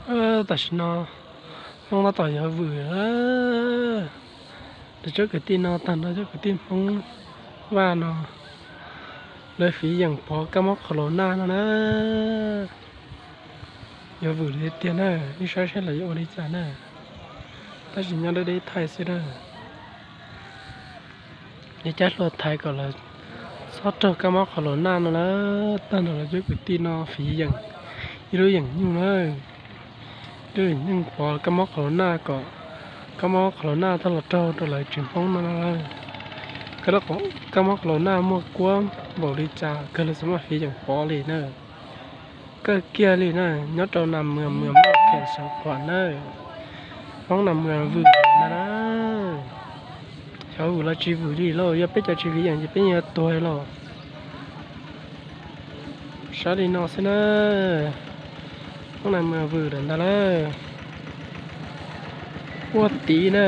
Tam sim no Hmoob tab tom yuav vwm lawm. Lawv cov kwv tij no tag nrho cov kwv tij Hmoob Vaj no, lawv fiv yeem pov kab mob qhov laus naj no na. Yuav vwm li tiag na, nej saib seb lawv yuav ua li cas na. Tab sis nyob deb deb thaij xwb na. Li cab hluas thaiv kom lawv txhob raug kab mob qhov laus naj no lawm. Tag nrho lawv cov kwv tij no fiv yeem ib lub yeem nyuj na, ib lub yeem nyuj pov kab mob qhov laus naj kom kab mob qhov laus naj txhob los raug rau lawv tsev Hmoob no na. Kab mob qhov laus naj muaj kuab npaum li cas kawg lawv txawm muaj fiv yeem pov li na. Kawg kiag li na, nyob rau Nas Muas, Muas Maj, Khem, Xeev Khuam na. Hmoob Nas Muas vwm ntag na. Xyov vwm los tsis vwm li lauj, yog peb cov tsis fiv yeem ces peb yeej yuav tuag lauj. Saib li no xwb na, Hmoob Nas Muas vwm lawm ntag lauj. Ua tid na,